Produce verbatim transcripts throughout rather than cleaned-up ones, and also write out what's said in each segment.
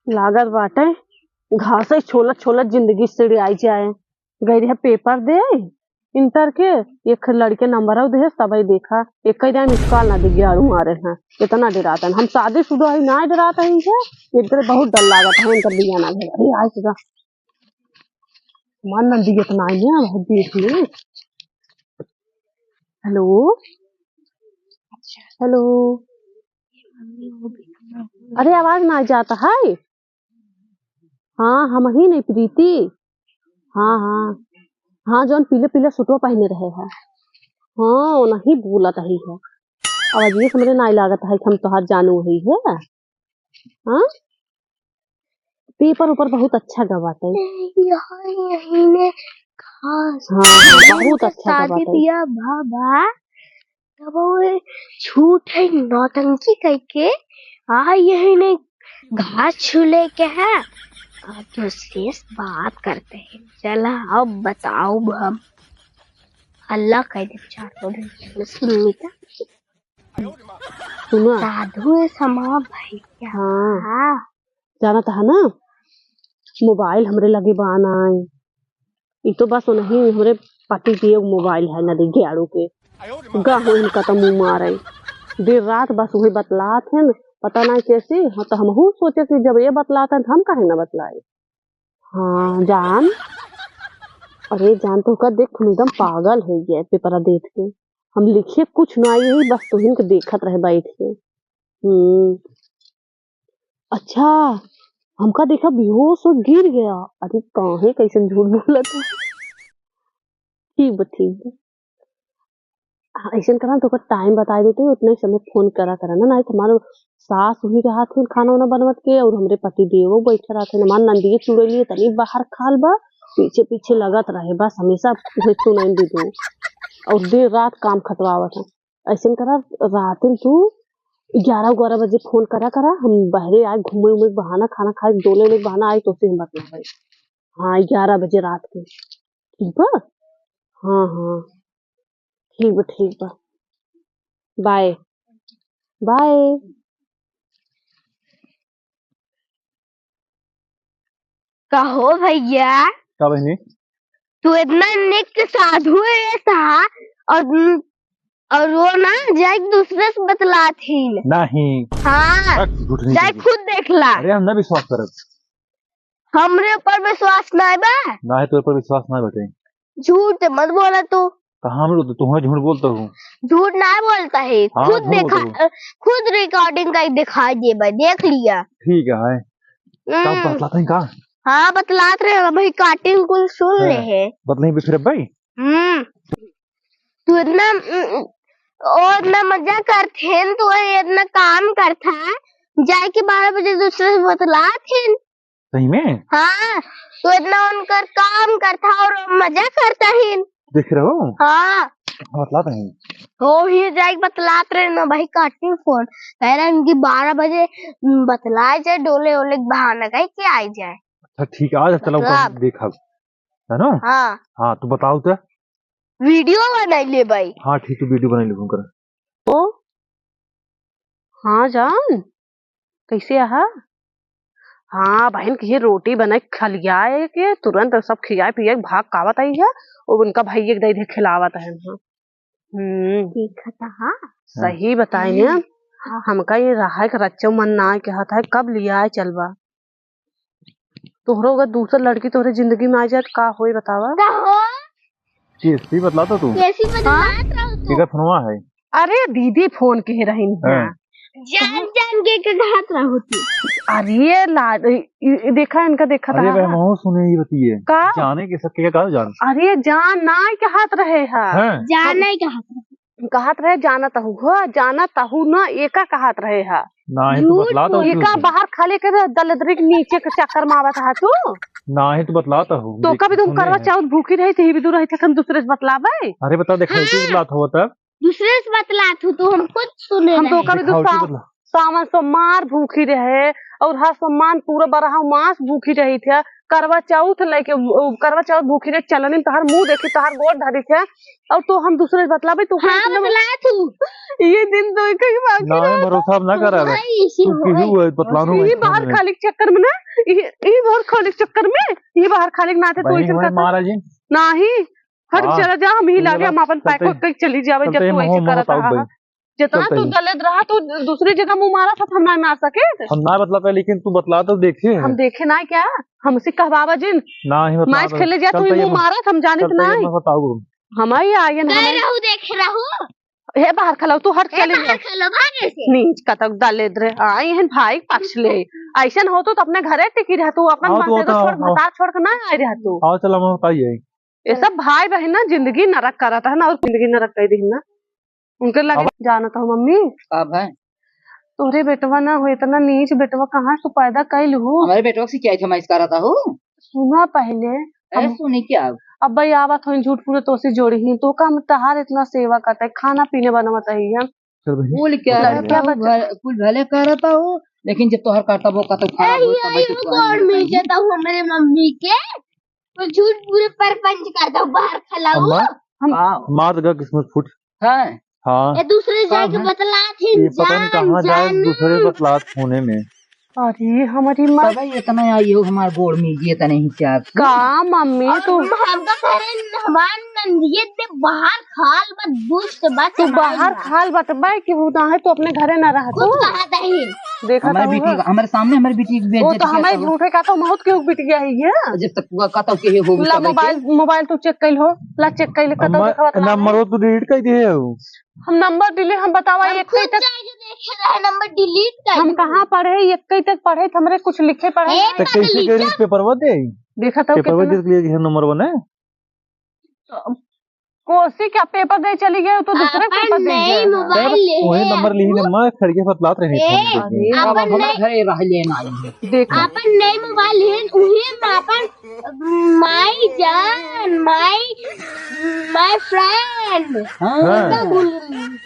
लागत बाटे, घासे छोलत छोलत जिंदगी सिड़ियाई जाए। गई रहे पेपर दे इंटर के, एक लड़के नंबर दे, तबे देखा, एक ही दाम मिस कॉल ना दे, ग्यारू मारे हैं। इतना डरात हैं हम, शादीशुदा ही ना डरात हैं इनसे। इनकर बहुत डर लागत है, इनकर बिया ना भेल। अरे, आए सीधा। मन ना दिए तो ना आए ना, बहुत देख ले। हेलो, हेलो। अरे, आवाज ना जाता है। हाँ, हम ही नहीं, प्रीति। हाँ, हाँ। हाँ, जौन पीले पीले सूटवा पहने रहे है। हाँ, वो नहीं बोलत ही है। अब ये हमरे नाई लागत है कि हम तोहार जानू ही है। हाँ? पेपर ऊपर बहुत अच्छा गवाते। यहाँ यही ने घास हाँ, हाँ, बहुत अच्छा शादी गवाते। बिया बाबा। तब वो झूठ है, नौटंकी करके आ यही ने घास छू ले के है। अब तो शेष बात करते हैं। चला, अब बताओ हम। अल्लाह कह दे, चार सौ दिन सुननी का। सुना। साधु है समा भैया। हाँ। हाँ। जानत है ना, मोबाइल हमरे लगे बा नाई। ई तो बस उन्हीं हमरे पति के एगो मोबाइल है ना, ग्यारू के। गाहो इनका तो मुंह मारे। देर रात बस वही बतलात है न, पता ना कैसे। हाँ, तो हमहू सोचे कि जब ये बतलात है, तो हम काहे ना बतलाए। हाँ, जान। अरे जान, तो का देख, हम एकदम पागल हो गए पेपर देख के। हम लिखे कुछ ना आई, बस तुहिन के देखत रहे बैठ के। हम्म। अच्छा, हमका देखा बेहोश हो गिर गया। अरे काहे, कैसन झूठ बोलत है। ठीक बा, ठीक बा। हाँ, ऐसन करा, तो ओकर टाइम बताई देते, उतने समय फोन करा करा ना, नहीं तो हमारे सास हुई रहत हैं खाना वाना बनवत के, और हमरे पति देवो बैठे रहत हैं, हमार नंदिये चुड़ैलिये तनी बाहर खाल बा, पीछे पीछे लगत रहे, बस हमेशा उहे सुनाई दे दो, और देर रात काम खटवावत है। ऐसन करा, रात में तू ग्यारह ग्यारह बजे फोन करा करा, हम बहरे आए घूमे उमे के बहाना, खाना खाए डोले उले के बहाना आए, तो से हम बतलावे। हाँ, ग्यारह बजे रात के। ठीक बा? हाँ, हाँ। ठीक बा, ठीक बा। बाय। बाय। कहो भैया। का बहिनी? तू इतना निक साधु है था, और, और वो ना जाए दूसरे से बतलात ही। नहीं। हाँ। हट, झूठ नहीं जाए बोली। खुद देख ला। अरे, हम ना विश्वास करब। हमरे ऊपर विश्वास नाय बा? नाय, तोरे पर विश्वास नाय बाटे। झूठ मत बोला तू। कहाँ हम लोग, तुम्हें झूठ बोलता हूँ? झूठ नाय बोलता है, हाँ, खुद झूठ देखा, बोलता हूँ। अ, खुद recording का दिखाई दे बा, देख लिया। ठीक है। हम्म। का बतलात हैं का? हाँ, बतलात रहे, भाई cutting कुल सुन हाँ, ले है। बतलाई भी फिर भाई। हम्म। तू इतना, उम, ओ इतना मजा करत हेन, तू इतना काम करत है, जाए के बारह बजे दूसरे से बतलात हेन। सही में? हाँ, तू इतना उनकर काम करत है और मजा करत हेन। देख रहे हो? हाँ। बतलात हेन। हो ही जाए बतलात रहे ना भाई, काटी फोन। कह रहे हैं कि बारह बजे, उम, बतलाए जाए, डोले ओले के बहाना कह के आई जाए। अच्छा ठीक है, आज चलो मतलब देखा। है ना? हाँ। हाँ, तू बताओ तो। वीडियो बनाई ले भाई। हाँ, ठीक, तू वीडियो बनाई ले, फोन कर। ओ, हाँ जान, कैसे आहा? हाँ बहन, कहे रोटी बनाए खलियाए के तुरंत सब खियाए पियाए के भाग कावत आई है, और उनका भैया के दे दे खिलावत है। हाँ। हम्म। देखत हा। सही बताई ने, हम्म। हाँ। हमका ये रहा के रच्चो मन ना कहत है, कब लियाए चलबा? तोहरो अगर दूसर लड़की तोहरे जिंदगी में आ जाए तो का होई बतावा? का हो? कैसी बतलाता तू? कैसी बतलात रहो तू? केकर फोनवा है? अरे दीदी फोन के रही हाँ। जान जान के के कहत रहो तू। अरे ला, इ, इ, देखा इनका देखा अरे था। भाई, महू सुने ही बतिये। का? जाने के सके का जान? अरे जान ना कहत रहे हा। हैं? जान नहीं कहत रहे। कहत रहे, "जानत हूँ हो, जानत हूँ ना, एका कहत रहे हा।" नाही, तू झूठ बतलात हूँ बोल। एका बाहर खाले के दलदरी के नीचे के चक्कर मारत हा तू। नाही, तू बतलात हूँ। तो देख, कभी तुम सुने करवा हैं। चौथ भूखी रही थी, भी दूर रही थे, हम दूसरे से बतलावे। अरे बता, देखा, तू हाँ। बतलात हो तब। दूसरे से बतलात हूँ, तो हम खुद सुने हम तो रहे। कभी दिखाओ, तू दूसरा बतला। सावन सोमवार भूखी रहे और हर सोमवार पूरा बरहा मास भूखी रही थे। करवा चौथ लेके, उ, करवा चौथ भूखी रे चलनी, तोहार मुँह देखी, तोहार गोड़ धरी थे, और तो हम दूसरे से बतलावे, तू हाँ, बतला तू। ये दिन तो एक ही बाकी ना, रहा। भरोसा ना करा रहे। भाई, इसी तू हो। किसी हुआ, बतलानो यही भाई, बाहर खाने में। खाली के चक्कर में ना, यही, यही बाहर खाली के चक्कर में, यही बाहर खाली के नाते तू भाई, ऐसे भाई, करता। महाराज जी। नाही, हट, हाँ। चला जा, हम ही लागे, हम अपन चलते पैक हैं। वैक करके चली जावे, जब चलते हैं, तू ऐसे महुआ, महुआ करत ताऊ रहा। भाई। जितना चलते तू हैं। दलेद रहा, तू दूसरी जगह मुँह मारा था, हम ना मार सके। हम ना बतला पाए, लेकिन तू बतला तो देखे। हम देखे ना क्या? हमसे कहवावा जिन। ना ही बतला मैच पाए। खेले जा, तू चलते ही हैं, मुँह मारा था, हम जानित चलते हैं, ना। महुआ ताऊ। हम आई आयन, कह हम आई। रहू, देख रहू। हे बाहर खलाऊ, तू हट, हे चली बाहर जा। खलो, भाग ऐसे। नीच कतक दलेद रे, आई हन भाई पक्ष ले। ऐसन हो तो, तो अपने घरे टिकी रह तू, अपन आओ तो, माथे तो आओ, छोड़, आओ। भतार छोड़ के ना आए रह तू। आओ, चला, मैं बताइए। ये सब भाई बहन ना जिंदगी नरक करत है ना, और जिंदगी नरक कर दी ना। उनके लगे अब जानत हो मम्मी। का भाई? तोहरे बेटवा ना हो, इतना नीच बेटवा कहाँ से पैदा कैल हो? हमारे बेटवा से क्या था, मैं इसका रहता हूँ। सुना पहले, ए, हम सुनी क्या? अब भाई आवत हो झूठ पूरे तोसे जोड़ी ही, तो का हम तहार इतना सेवा करते, खाना पीने बनवत ही हम। चल बहिनी। कुल क्या लड़कियां रहता हूँ, बच्चा। भल-, कुल भले करता हूँ, लेकिन जब तोहर करता वो का तो खराब ए, होता, ये भाई, तो गोड़ में जाता हूँ हमारे मम्मी के, तो झूठ पूरे परपंच करता हूँ, बाहर खलाऊ। अम्मा, हम आओ। मार देगा किस्मत फूट। हाँ। हाँ। ये दूसरे का जाके है? बतलात ही ये पता नहीं जान, कहाँ जाए, जान। दूसरे बतलात होने में। अरे, हमारी माँ। तब इतना आई हो हमार गोड़ में, ये तने ही क्या? का मम्मी, और तू हम-, हमका घरे हमार नंदिये दे बाहर खाल बा, दुष्ट बा, तू चमार बाहर बा। खाल बतबा कि वो ना है, तू अपने घरे ना रह, खुद तू। कहा तही। देखा हमारे तो बेटी हुआ। हमारे सामने हमारे बेटी की वो बेइज्जती तो किया हमारे था। झूठे का तो मौत के बिटिया है ये। जब तक हुआ का तो के हो ला गया मोबाइल, मोबाइल तू चेक कर लो, ला चेक कर ले, कतौ अम्मा, देखा बता नंबर वो तू डिलीट कर दिए हो। हम नंबर डिलीट, हम बतावा हम एक खुद तक जाके देखे रहे, नंबर डिलीट कर हम दिए। कहाँ पढ़े, एक तक पढ़े, हमरे कुछ लिखे पढ़े ए, नहीं। तो कैसे पगली, कह रही जा। पेपरवा दे? देखा तो पेपरवा कितना दे के लिए है नंबर वन है। कोसी क्या पेपर दे चली गई, तो दूसरे अपन पेपर दे नई गया। मोबाइल तब ले वही है नंबर ली ही अबू। ना, माँ खड़िया बतलात रही ए, फोन करके। अरे, अपन अपन नई घरे रह लेना आई। देखा। अपन नई मोबाइल है, उहे में अपन माई जान, माई, माई फ्रेंड। हाँ। हाँ।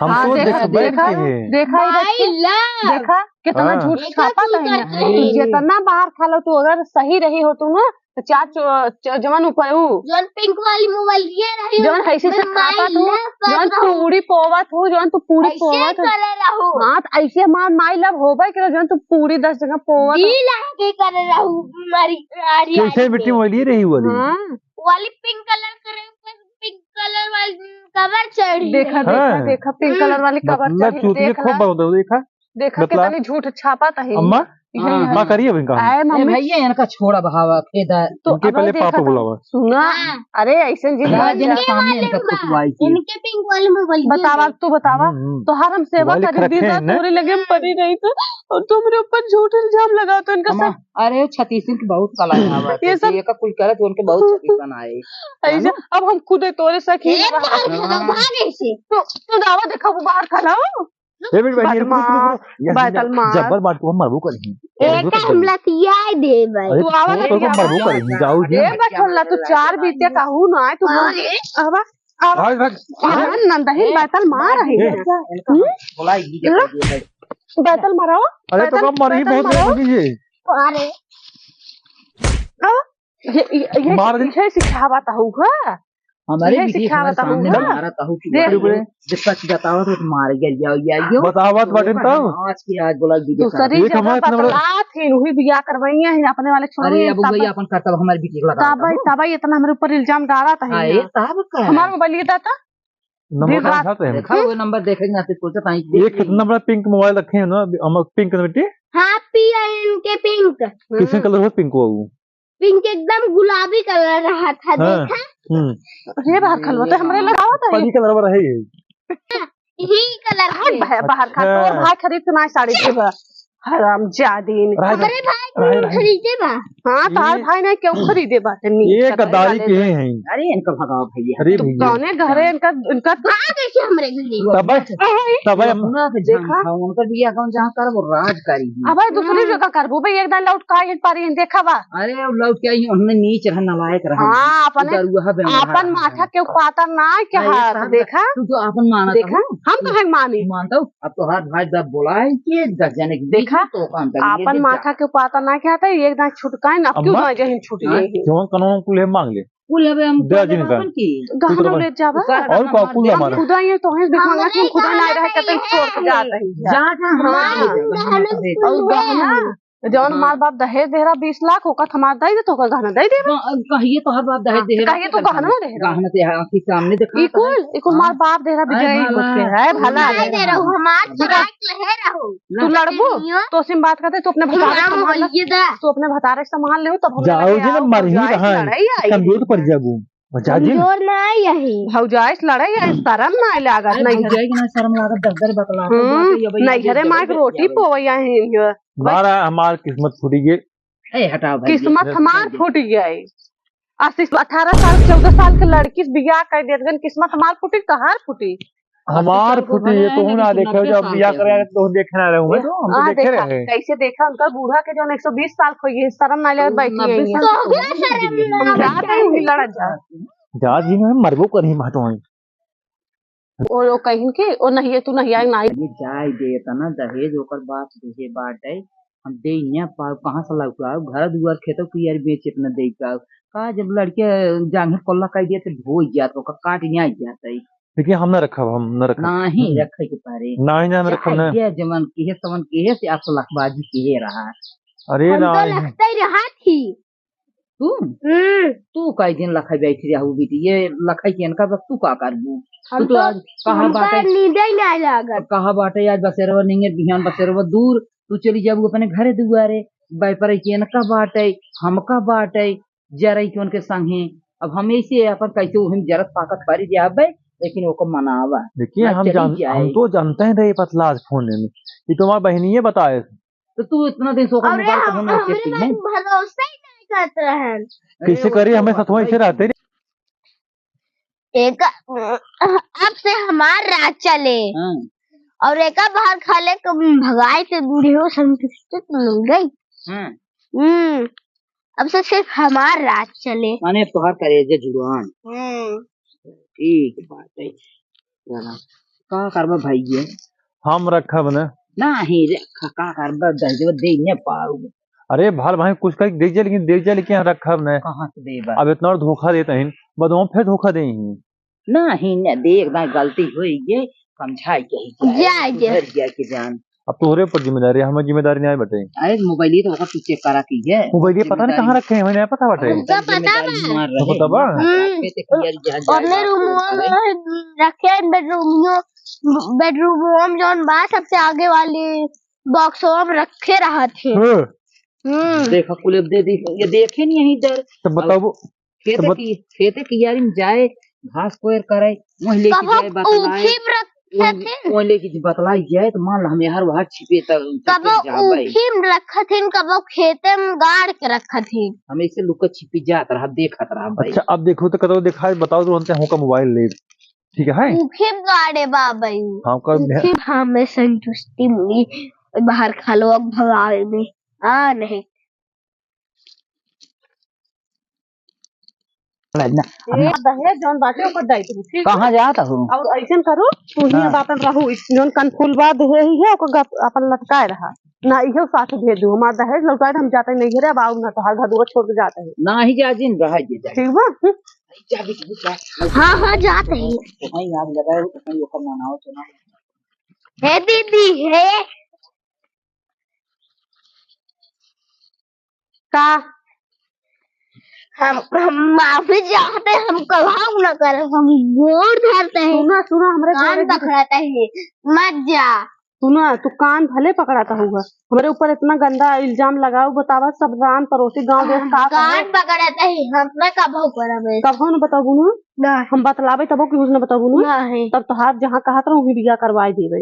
हम हाँ, तो देखा, देख बैठ देखा, के हैं। देखा, ये माई बच्चे, लव। देखा, कितना हाँ। झूठ देखा छापा तू था करते इन्हें। हैं। जितना बाहर खा लो तू, अगर सही रही हो तू ना, तो चार चो-, च-, जवन ऊपर ऊ। जवन पिंक वाली मोबाइल ये रही। जवन ऐसे से मैं खापत हो, माई लव जवन करता हूँ। पूरी पोवत हो, जवन तू पूरी ऐसे पोवत हो। करे रहू। हाँ, तो ऐसे हमार माई लव होबे करो, जवन तू पूरी दस जगह पोवत हो। दिल आके करे रहू, मारी, आरी, कैसे आरी बेटी के। मोबाइल ये रही वाली? हाँ। वाली पिंक कलर करे, पिंक कलर वाली कवर चढ़ी देखा, है। देखा, हाँ। देखा, पिंक हम्म। कलर वाली कवर मतलब चढ़ी, चूतिया देख खूब ला। बहुत है, देखा। देखा बतला। कितनी झूठ छापत है। अम्मा, यही हाँ। है। माँ करिए अभी काम। आए ए मम्मी। भैया, इनका छोड़ा बहावा, खेदा। तो इनके अब पहले देखा पापा था। बुलावा। सुना, हाँ। अरे ऐसे जी भैया, बात जिन जा- सामने इनका कुटवाई की। इनके पिंक वाले मोबाइल बतावा, दे। तू बतावा। हम्म, हम्म। तोहार हम सेवा मोबाइल करी, रखे दिन हैं रात ना? तोरे लगे हम पड़ी रही तो, और तू हमरे ऊपर झूठ इल्जाम लगा तो इनका अम्मा, सब अरे छत्तीस दिन की बहुत कला है, ये सब ये का कुल करे तो उनके बहुत छत्तीस बनाए। ऐसे जानो? अब हम खुद तोरे सखी ए, रहा। बाहर खड़ा, हाँ। भाग ऐसे। तो, तो दावा देखा वो बाहर खड़ा हो। ए, बेटी, बेटी, रुक, रुक, रुक, रुक। बदमाश, या, या, बदमाश। जब्बर मार, तू हम मरबो करी। ए, मरबो का करी। हम लतियाए दे भाई। अरे, तू आवा छोड़, तू लतिया। मरबो करी, जाऊ जी। ए, बचोला, तू चार बीते कहू ना, तू अरे। आवा, आवा। भाग, भाग। हाँ, नंदही ए, बैतल मार रही ए, है। इनका हम्म? बोला, ये देखो, ये है। बैतल मारो, अरे, तो बैतल, कब मारी, बैतल बहुत मारो। देर हो गई है। अरे। अब ये, ये, ये, मार दे। ये सिखावत हूँ, हाँ? हमारे ये बेटी हमारे सिखावत हूँ, सामने हाँ? मारत हूँ कि देख। भाई, ये जब सच बताओ तो मार गया, जाओ, या यो। बतावत बाटे तब। आज के आज बोला, ये दूसरी एक जगह हमारे इतना बड़ा बतलात ही, वही बियाह करवाइए हैं अपने वाले छोड़े अरे, हैं, अब तब वही अपन करतब हमारे बेटी को लगा तब, तब। तब इतना हमारे ऊपर इल्जाम डाला था हाँ, ये। ये तब का है? हमारा मोबाइल ये था, था? नंबर दिन रात। उठाते हैं। देखा, वो नंबर देखे के नाते सोचत हई कि ये देख कितना ली। बड़ा पिंक मोबाइल रखे हैं ना, हम पिंक ना बेटी? हाँ, पी आई एन के पिंक। किसके कलर है पिंक वो? पिंक एकदम गुलाबी कलर रहा था, हाँ। देखा? हम्म। अरे बाहर खलवा, तो हमरे लगावत है। परी कलर वाला है ये। यही कलर हाँ, है। बाहर, बाहर खा, अच्छा। तोर भाई खरीद के ना साड़ी के बा। हरामजादीन। रहे दे, हमारे भाई रहे, क्यों रहे। खरीदे बा? हाँ, तोहार ये भाई ना क्यों खरीदे बाटे नी? ये कतई गद्दारी वाले के हैं। अरे, इनका भगाओ भैया। अरे तो भैया। कौने घरे इनका, इनका कहाँ देखे हमरे घरे? तब, अरे। तब हम अपना के देखा? जान खाओ, उनकर बियाह कौन जहाँ करबो, राज करी। अब भाई दूसरी हाँ। जगह करबो भाई, एक दान लौट का ये पारी देखा बा। अरे, अब लौट के आई, उन्होंने नीच रहा, नालायक रहा। हाँ, अपने, उधर हुआ है, व्यवहार अपन रहा माथा है। के पातर ना, क्या हाँ, ये हाथ साहब, देखा? तू तो अपन मानत देखा? हो। हम कहाँ मानी? मानता हूँ। अब तोहार भाई जब बोलाए के दस जने के बीच हाँ, तो काम करेंगे, आपन जा। माथा के पाता ना क्या था, एक दांत छुटकाए ना, अब क्यों अम्मा, ना जहिन छुट हाँ? गई है? जौन कनवा कुल है मांग ले। कुल हवे हम दे कुल जिनका। अपन की। गहना कुल ले जावा। सारा और का हमार कुल दे हमारा। खुदा ये तो है, देखो ना हमरे कि खुदा ना गहना रहे, तो कतई ये छोड़ के है। जात है। जा, जा, हमार हाँ। दे दे, गहना हमार दे दे। कुल और है। गहना, जौन हाँ। हमार बाप दहेज दे रहा बीस लाख, ओकर हमार दे दे, तो ओकर गहना दे दे। ग-, कहिए तो हर बाप दहेज हाँ, दे रहा, कहिए तो गहना दे रहा। गहना से आँखी सामने देखा ई था। कुल, ई कुल हाँ। हमार बाप दे रहा, अरे विजय भला। कुल के है, भला नहीं है। दे रहू, हमार ठीक है। फ्रॉक ले है रहू। तू लड़बू? तो सिम बात करते, तू अपने भतारे से संभाल ले। ये दा। तू अपने भतारे से संभाल ले, तब हम जाओ लड़ाई जी ना, आओ, मरही भौजाई से रहा है, लड़ाई आई। कमजोर पड़ जाबू। भौजाई जी। कमजोर ना आई यही। भौजाई से लड़ाई आई, शरम ना आइले अगर अरे नहीं भौजाई के ना शरम लागत, दस दस बतला। हम्म, ये भैया नहीं घरे ये माँ के भैया रोटी ये। पोवैया है, ये। मारा हमार किस्मत फूटी गई। ए, हटाओ भाई, किस्मत ये हमार फूटी गई। आ सिस-, अठारह साल, चौदह साल के लड़की से बियाह कर देत गन, किस्मत हमार फूटी, तोहार फूटी। हमार फूटी, ये कहूँ ना देखे, जब बियाह करे तो देखे ना रहे हुए, तो हम तो हाँ, देखे देखा, रहे। कैसे देखा, उनका बूढ़ा के जौन एक सौ बीस साल हो गए, शर्म ना लगे, बैठी है यहाँ। तो हो गया शर्म ना हम जात हैं, वही लड़त जा। जात जी में मरबो करही, भाटो हैं। ओ, ओ कहिन के, ओ नहीं, तू नहीं आए, नहीं। अरे जाए दे, इतना दहेज ओकर बाप देहे बाटे, हम दे इहाँ पाऊ, कहाँ से लौटाऊ? घर दुआर खेतो कियारी बेच इतना दे पाऊ? का जब लड़के जांघे पल्ला कर दिया तो ढोई जात, ओकर काट इहाँ जात है। देखिए, हम ना रखब, हम ना रखब। नाही हम्म। रखे के पारे। नाही, ना, हम रखब ना। ये जवन किहे, तवन किहे से आप लखबाजी किहे रहा। अरे हम तो नाही। लखते रहा थी। तू? हम्म। तू कई दिन लखई बैठी रहू बेटी? ये लखई के इनका बस तू का करबू? हम तू तो आज कहा हमका बाटे? नींदे ना लागत। कहा बाटे आज बसेरवा नहीं है, बिहान बसेरवा दूर, तू चली जाबू अपने घरे दुआरे, बैपरे के इनका बाटे, हमका बाटे, जरई के उनके संगे। अब हम ऐसे अपन कैसे उहिम जरत पाकत परी जाबे, लेकिन ओको मनावा। देखिए, ना हम चली जाए। हम तो जानते हैं रे पतला आज फोन में, ये तुम्हार बहनिये बताए। तो तू इतना दिन से ओकर अरे मोबाइल हम, कहाँ ना हमरे चेक बात की है? भरोसा ही नहीं करत रहन। कैसे अरे, करी, ओकर हमें बात सतवा ऐसे नहीं रहते रे। एक, अब से हमार राज चले। हाँ। और एका बाहर खा ले के भगाए के बूढ़े हो संतुष्ट मिल गई। हाँ। हम्म, अब से सिर्फ हमार राज चले। माने तोहार करेजे जुड़ान। हम्म। ठीक बात है। का करबा भाई ये? हम रखब न। नाही रे, का, का करबा, दहेजवा दे न पाऊ। अरे भाल भाई, कुछ कहीं दे जा, लेकिन दे जा, लेकिन हम रखब न। कहाँ से देबा? अब इतना और धोखा देत हइन, बाद में फिर धोखा दे ही। नाही न, देख ना, गलती होई गे, समझाई के ही जाए, जाए के। सुधर जाए के जान। अब तोहरे ऊपर जिम्मेदारी है, हमारी जिम्मेदारी नहीं बटे। अरे मोबाइल ही तो ओकर तू चेक करा की है। मोबाइल ये पता नहीं जिम्मेदारी कहाँ रखे हैं, हमें नहीं पता बटे। हमका पता जिम्मेदारी बा। मार रहे तुमको पता बा? हैं। हम्म। रखे थे कि यार जहाँ जाए अपने बात रूम करो, में करे। रखे हैं, बेडरूम में, बेडरूम में जौन बा सबसे आगे वाली बॉक्स में रखे रहत हैं। हाँ। हम्म। देखा कुल अब दे दी, ये देखे नहीं यहीं इधर। तो बताओ, अब खेते तो बत- की, खेते की यारी में जाए, घास कोयर करे, वहीं लेके कबो जाए, बतलाए, ऊखी में रखत वहीं, हथिन। वहीं लेके बतलाई जाए, तो मान ला हम यहाँ वहाँ छिपे त-, कबो जाबे। ऊखी में रखत हथिन, कबो खेते में गाड़ के रखत हथिन। हम ऐसे लुका छिपी जात रहा, देखत रहा भाई। अच्छा, अब देखो तो कतो दिखाए, बताओ तो हमसे, हमका मोबाइल ले, ठीक है? ऊखी में गाड़े बाबा यू। हाँ, कर दे। ऊखी में हमें संतुष्टि मिली, बाहर खा लो अब भगावे में। आ नहीं। ना, ए, दहेज जौन बाटे ओकर दाई तू, ठीक बा? कहाँ जात हो? और ऐसन करो, तू ही हाँ। अब अपन रहू, इस जौन कनफूल बा दहेज ही है, ओकर गप अपन लटकाए रहा। ना इहे साथ भेज दू, हमार दहेज लौटाए, हम जाते नहीं घरे, अब आऊ ना तोहार घर दुआर छोड़ के जाते हैं। ना ही जा जिन, रह जे जा। ठीक बा? जा बिच बिच जा। हाँ, हाँ, जाते हैं। तो कहीं आग लगाए, तो कहीं ओकर मनाओ, तो ना। हे दीदी, हे। का? हम, हम माफी चाहते हैं, हम कभाऊ ना करब, हम गोड़ धरते हैं। सुना, सुना, हमरे कान गोड़े पकड़ाता है, मत जा। सुना, तू कान भले पकड़ाता हुआ, हमरे ऊपर इतना गंदा इल्जाम लगाओ, बतावा, सब रान पड़ोसी गांव देश हम का कान कहे? पकड़ाता है, हम ना कभाऊ करब है। कभाऊ ना बताबू ना? ना। हम बतलावे तबो कि कुछ ना बताबू ना? ना है। तब तोहार जहाँ कहत रहू, वहीं बियाह करवाए देबे।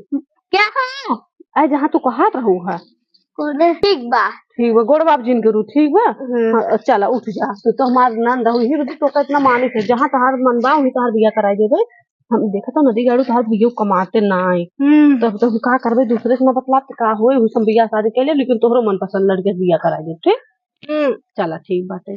क्या कहा? अरे, जहाँ तू कहत रहू है। कौन है? ठीक बा। ठीक बा, गोड़ बाप जिन करू, ठीक बा? हम्म। हाँ, चला, उठ जा। तू तो हमार नंद हो, यही वजह तोका इतना मानित है। जहाँ तोहार मन बा, वहीं तोहार बियाह कराई देबे। हम देखा तो नदी गाड़ू तोहार बियाह कमाते ना आई। हम्म। तब तो हम का करबे, दूसरे से ना बतलाब तो का होए, हम बियाह शादी कैले, लेकिन तोहरो मनपसंद लड़के से बियाह कराई देब, ठीक? हम्म। चला, ठीक बाटे।